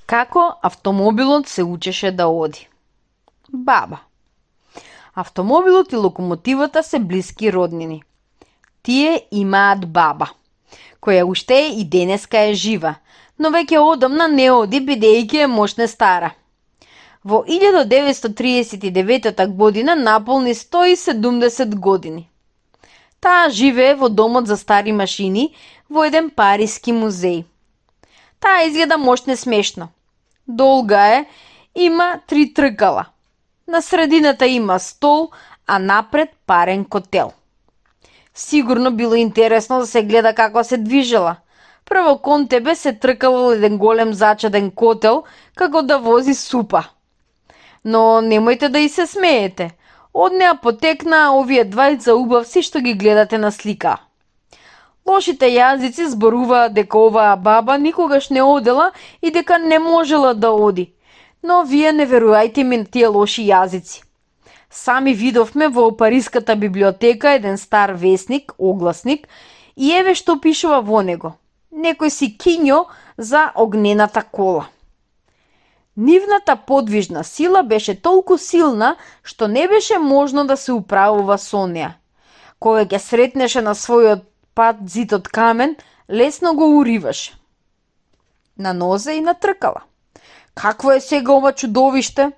Како автомобилот се учеше да оди? Баба. Автомобилот и локомотивата се блиски роднини. Тие имаат баба, која уште и денеска е жива, но веќе одамна не оди бидејќи е мошне стара. Во 1939 година наполни 170 години. Таа живее во домот за стари машини во еден париски музеј. Таа изгледа мошне смешно. Долга е, има 3 тркала. На средината има стол, а напред парен котел. Сигурно било интересно да се гледа како се движела. Прво кон тебе се тркал еден голем зачаден котел, како да вози супа. Но немојте да и се смеете. Од неа потекна овие двајца убавци што ги гледате на слика. Лошите јазици зборуваат дека оваа баба никогаш не одела и дека не можела да оди. Но вие не верувајте ми на тие лоши јазици. Сами видовме во Париската библиотека еден стар весник, огласник, и еве што пишува во него. Некој си кинјо за огнената кола. Нивната подвижна сила беше толку силна што не беше можно да се управува со неа. Кога ќе сретнеше на својот пат зид од камен, лесно го уриваше. На нозе и на тркала. Какво е сега ова чудовиште?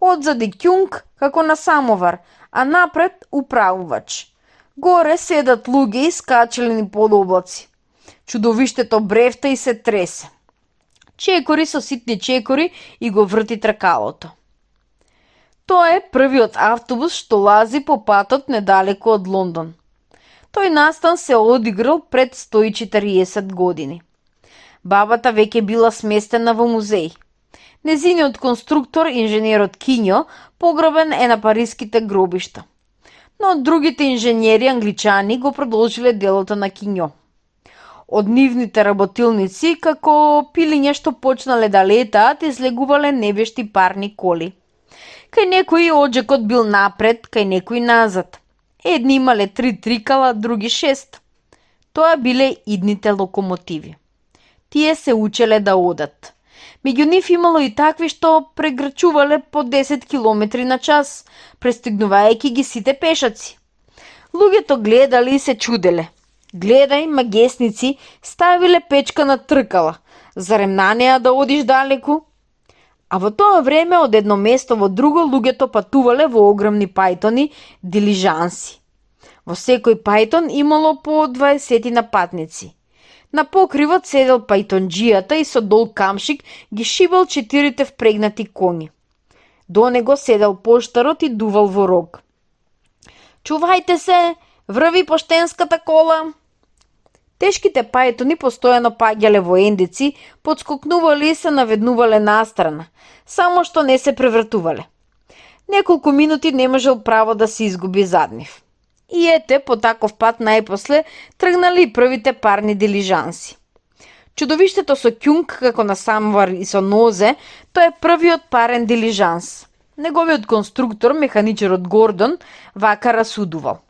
Одзади ќунг како на самовар, а напред управувач. Горе седат луѓе искачелени под облаци. Чудовиштето бревта и се тресе. Чекори со ситни чекори и го врти тркалото. Тоа е првиот автобус што лази по патот недалеку од Лондон. Тој настан се одиграл пред 140 години. Бабата веќе била сместена во музеј. Незиниот конструктор, инженерот Кинјо, погребен е на париските гробишта. Но другите инженери англичани го продолжиле делото на Кинјо. Од нивните работилници, како пилиња што почнале да летаат, излегувале небешти парни коли. Кај некои оджекот бил напред, кај некои назад. Едни имале 3 трикала, други 6. Тоа биле идните локомотиви. Тие се учеле да одат. Меѓу нив имало и такви што прегрчувале по 10 км на час, престигнувајќи ги сите пешаци. Луѓето гледали и се чуделе. Гледај, магесници, ставиле печка на тркала. Зарем на неа да одиш далеку? А во тоа време од едно место во друго луѓето патувале во огромни пајтони, дилижанси. Во секој пајтон имало по 20 на патници. На покривот седел пајтонџијата и со дол камшик ги шибал 4 впрегнати коњи. До него седел поштарот и дувал во рог. Чувајте се, врви поштенската кола! Тешките пајтони постојано паѓале во ендици, подскокнувале и се наведнувале настрана, само што не се превртувале. Неколку минути не можел право да се изгуби зад нив. И ете, по таков пат најпосле тргнали и првите парни дилижанси. Чудовиштето со ќунг како на самовар и со нозе, тоа е првиот парен дилижанс. Неговиот конструктор, механичарот Гордон, вака расудувал.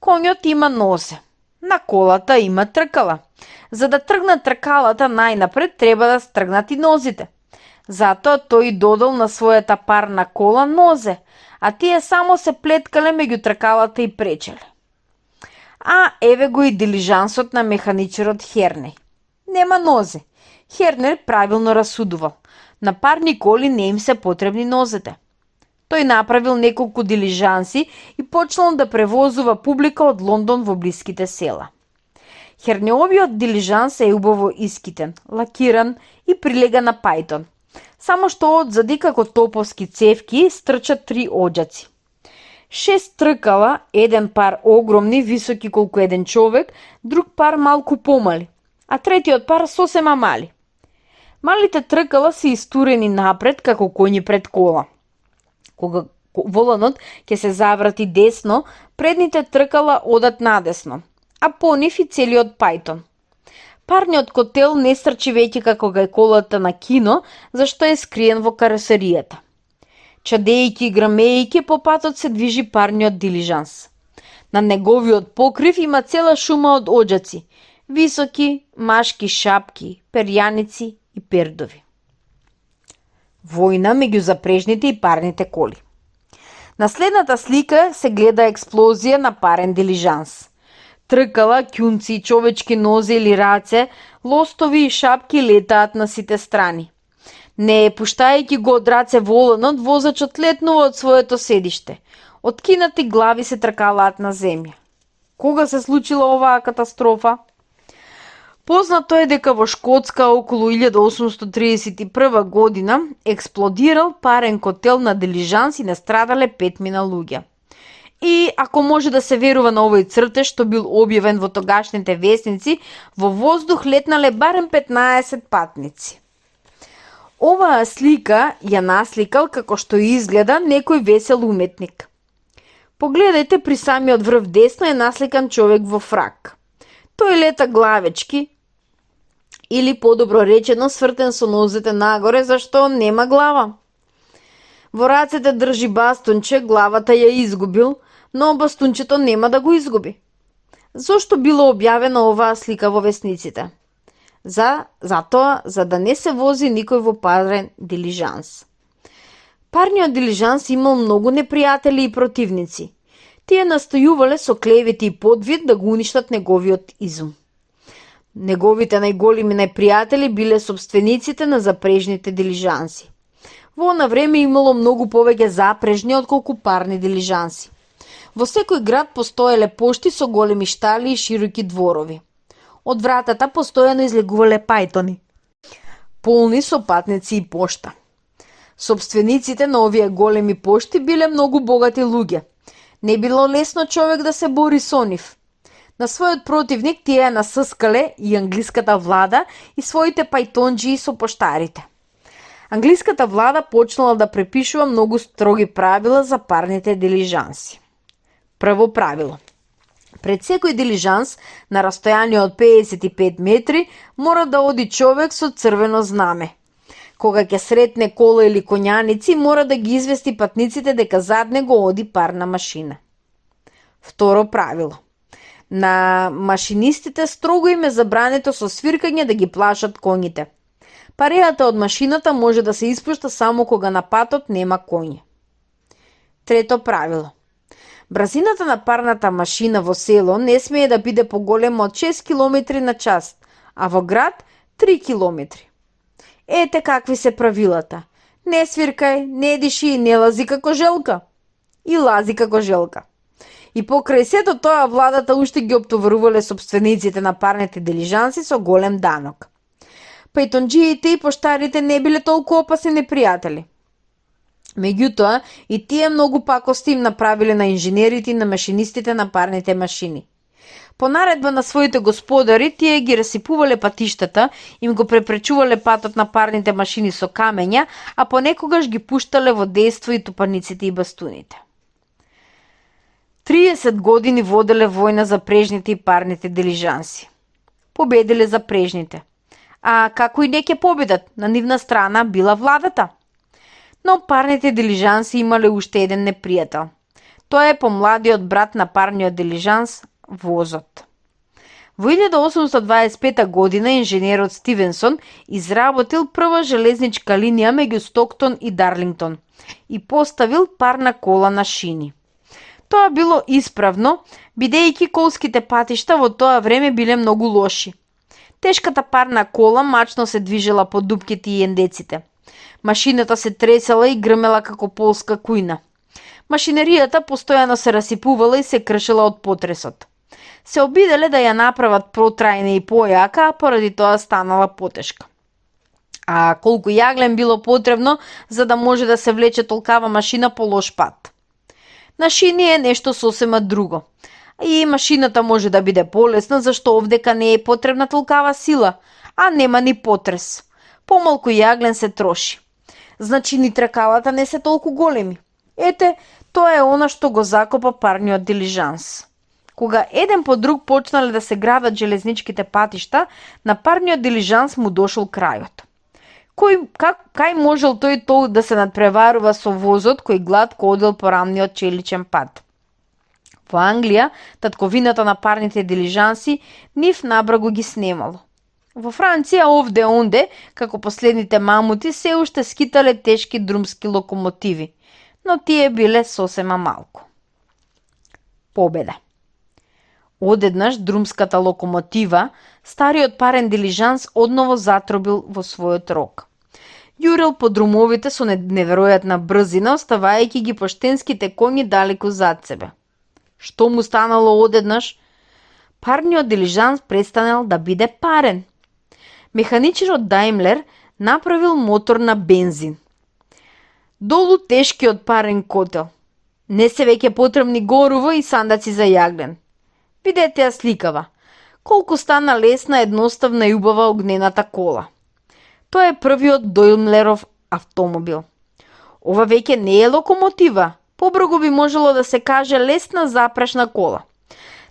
Конјот има нозе. На колата има тркала. За да тргнат тркалата најнапред треба да стргнат и нозите. Затоа тој додал на својата парна кола нозе, а тие само се плеткале меѓу тркалата и пречеле. А еве го и дилижансот на механичарот Хернеј. Нема нозе. Хернер правилно расудувал. На парни коли не им се потребни нозете. Тој направил неколку дилижанси и почнал да превозува публика од Лондон во блиските села. Хернеовиот дилижанс е убаво искитен, лакиран и прилега на пајтон. Само што одзади како топовски цевки стрчат 3 оџаци. 6 тркала, еден пар огромни, високи колку еден човек, друг пар малку помали, а третиот пар сосема мали. Малите тркала се истурени напред како коњи пред кола. Кога воланот ќе се заврати десно, предните тркала одат надесно, а по нив и целиот пајтон. Парниот котел не стрчи веќе како га е колата на кино, зашто е скриен во каросеријата. Чадејќи и грамејќи по патот се движи парниот дилижанс. На неговиот покрив има цела шума од оџаци, високи, машки шапки, перјаници и пердови. Војна меѓу запрежните и парните коли. На следната слика се гледа експлозија на парен дилижанс. Тркала, ќунци, човечки нозе или раце, лостови и шапки летаат на сите страни. Не пуштајќи го од раце воланот, возачот летнува од своето седиште. Откинати глави се тркалаат на земја. Кога се случила оваа катастрофа? Познато е дека во Шкотска околу 1831 година експлодирал парен котел на дилижанс и настрадале 5 луѓе. И ако може да се верува на овој цртеж што бил објавен во тогашните весници, во воздух летнале барем 15 патници. Оваа слика ја насликал како што изгледа некој весел уметник. Погледајте, при самиот врв десно е насликан човек во фрак. Тој лета главечки, или подобро речено свртен со нозете нагоре, зашто нема глава. Во рацете држи бастунче, главата ја изгубил, но бастунчето нема да го изгуби. Зошто било објавена оваа слика во весниците? Затоа, за да не се вози никој во парен дилижанс. Парниот дилижанс имал многу непријатели и противници. Тие настојувале со клевети и подвид да го уништат неговиот изум. Неговите најголеми непријатели биле собствениците на запрежните дилижанси. Во она време имало многу повеќе запрежни отколку парни дилижанси. Во секој град постоеле пошти со големи штали и широки дворови. Од вратата постојано излегувале пајтони, полни со патници и пошта. Собствениците на овие големи пошти биле многу богати луѓе. Не било лесно човек да се бори со нив. На својот противник тие ја насыскале и англиската влада и своите пајтонџии со поштарите. Англиската влада почнала да препишува многу строги правила за парните дилижанси. Прво правило. Пред секој дилижанс на растојание од 55 метри мора да оди човек со црвено знаме. Кога ќе сретне кола или коњаници, мора да ги извести патниците дека зад него оди парна машина. Второ правило. На машинистите строго им е забрането со свиркање да ги плашат коњите. Парејата од машината може да се испушта само кога на патот нема коњи. Трето правило. Брзината на парната машина во село не смее да биде поголема од 6 км на час, а во град 3 км. Ете какви се правилата. Не свиркај, не диши, не лази како желка. И лази како желка. И покрај сето тоа владата уште ги оптоварувале собствениците на парните дилижанси со голем данок. Пајтонџиите и поштарите не биле толку опасни непријатели. Меѓутоа, и тие многу пакости им направиле на инженерите и на машинистите на парните машини. По наредба на своите господари, тие ги расипувале патиштата, им го препречувале патот на парните машини со камења, а понекогаш ги пуштале во дејство и тупаниците и бастуните. 30 години воделе војна за прежните и парните дилижанси. Победиле за прежните. А како и не ќе победат, на нивна страна била владата. Но парните дилижанси имале уште еден непријател. Тоа е помладиот брат на парниот дилижанс, возот. Во 1825 година инженерот Стивенсон изработил прва железничка линија меѓу Стоктон и Дарлингтон и поставил парна кола на шини. Тоа било исправно, бидејќи колските патишта во тоа време биле многу лоши. Тешката парна кола мачно се движела по дупките и ендеците. Машината се тресела и грмела како полска кујна. Машинеријата постојано се расипувала и се кршела од потресот. Се обиделе да ја направат потрајна и појака, а поради тоа станала потешка. А колку јаглен било потребно за да може да се влече толкава машина по лош пат. На шини е нешто сосема друго. И машината може да биде полесна, зашто овдека не е потребна толкава сила, а нема ни потрес. Помалку јаглен се троши. Значи ни тракалата не се толку големи. Ете, тоа е она што го закопа парниот дилижанс. Кога еден по друг почнале да се градат железничките патишта, на парниот дилижанс му дошол крајот. Кај можел тој да се надпреварува со возот кој гладко одел по рамниот челичен пат? Во Англија, татковината на парните дилижанси, нив набрагу ги снемало. Во Франција овде онде, како последните мамути, се уште скитале тешки друмски локомотиви, но тие биле сосема малку. Победа. Одеднаш друмската локомотива, стариот парен дилижанс одново затробил во својот рок. Јурел по друмовите со неверојатна брзина, оставајќи ги поштенските коњи далеку зад себе. Што му станало одеднаш? Парниот дилижанс престанал да биде парен. Механичарот Даймлер направил мотор на бензин. Долу тешкиот парен котел. Не се веќе потребни гориво и сандаци за јаглен. Видете ја сликава. Колку стана лесна, едноставна и убава огнената кола. Тоа е првиот Даймлеров автомобил. Ова веќе не е локомотива, побрзо би можело да се каже лесна запрашна кола.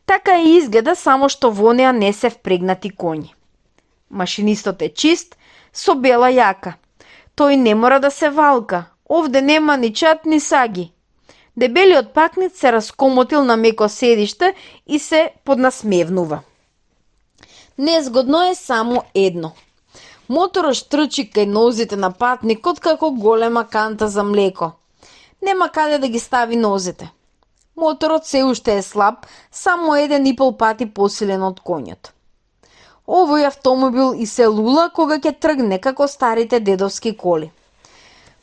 Така и изгледа, само што во неа не се впрегнати коњи. Машинистот е чист, со бела јака. Тој не мора да се валка, овде нема ни чат ни саги. Дебелиот пакниц се раскомотил на меко седиште и се поднасмевнува. Незгодно е само едно. Моторот штрчи кај нозите на патникот како голема канта за млеко. Нема каде да ги стави нозите. Моторот се уште е слаб, само 1,5 пати посилен од коњот. Овој автомобил и се лула кога ќе тргне како старите дедовски коли.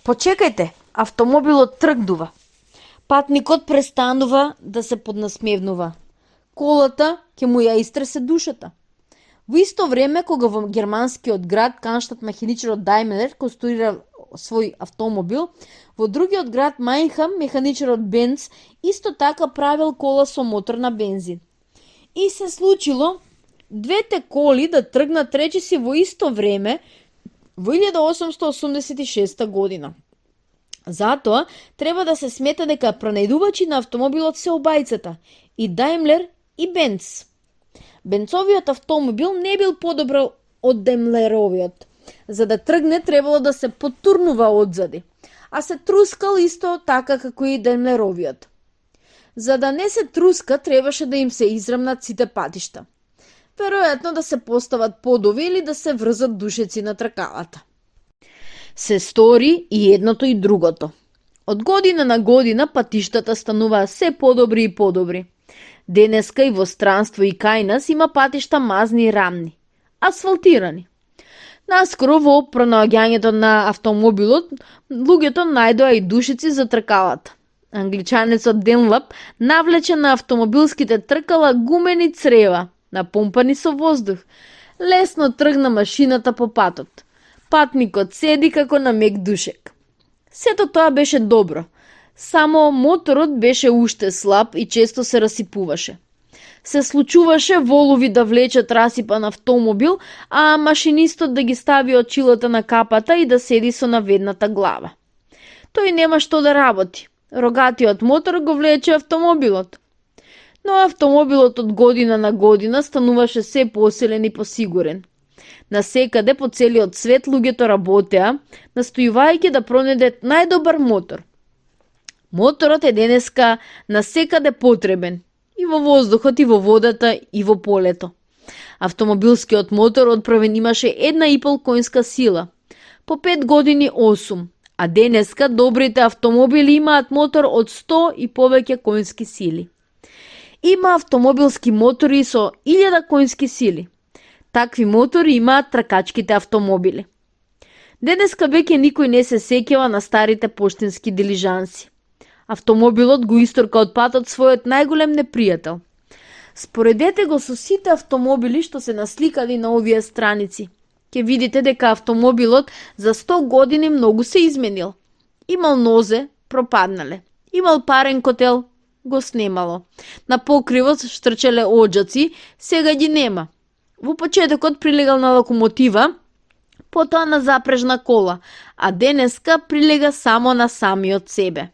Почекајте, автомобилот тргнува. Патникот престанува да се поднасмевнува. Колата ќе му ја истресе душата. Во исто време, кога во германскиот град Канштат механичарот Даймлер конструира свој автомобил, во другиот град Мајнхам механичарот Бенц исто така правил кола со мотор на бензин. И се случило двете коли да тргнат речиси во исто време во 1886 година. Затоа треба да се смета дека пронајдувачи на автомобилот се обајцата и Даймлер и Бенц. Бенцовиот автомобил не бил подобро од Даймлеровиот. За да тргне требало да се потурнува одзади, а се трускал исто така како и Даймлеровиот. За да не се труска требаше да им се израмнат сите патишта. Веројатно да се постават подови или да се врзат душеци на тркалата. Се стори и едното и другото. Од година на година патиштата стануваа се подобри и подобри. Денеска и во странство и кај нас има патишта мазни и рамни, асфалтирани. Наскоро во пронаоѓањето на автомобилот, луѓето најдоа и душици за тркалата. Англичанецот Денлап навлече на автомобилските тркала гумени црева, напомпани со воздух. Лесно тргна машината по патот. Патникот седи како на мек душек. Сето тоа беше добро, само моторот беше уште слаб и често се расипуваше. Се случуваше волови да влечат расипан автомобил, а машинистот да ги стави очилата на капата и да седи со наведната глава. Тој нема што да работи. Рогатиот мотор го влече автомобилот. Но автомобилот од година на година стануваше се посилен и посигурен. Насекаде по целиот свет луѓето работеа, настојувајќи да пронајдат најдобар мотор. Моторот е денеска насекаде потребен, и во воздухот, и во водата, и во полето. Автомобилскиот мотор одправен имаше 1,5 коњска сила, по 5 години 8, а денеска добрите автомобили имаат мотор од 100 и повеќе коњски сили. Има автомобилски мотори со 1000 коњски сили. Такви мотори имаат тркачките автомобили. Денеска веќе никој не се сеќава на старите поштенски дилижанси. Автомобилот го исторка од патот својот најголем непријател. Споредете го со сите автомобили што се насликани на овие страници. Ќе видите дека автомобилот за 100 години многу се изменил. Имал нозе, пропаднале. Имал парен котел, го снемало. На покривот штрчеле оџаци, сега ги нема. Во почетокот прилегал на локомотива, потоа на запрежна кола, а денеска прилега само на самиот себе.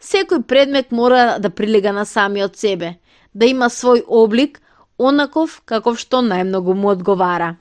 Секој предмет мора да прилега на самиот себе, да има свој облик, онаков каков што најмногу му одговара.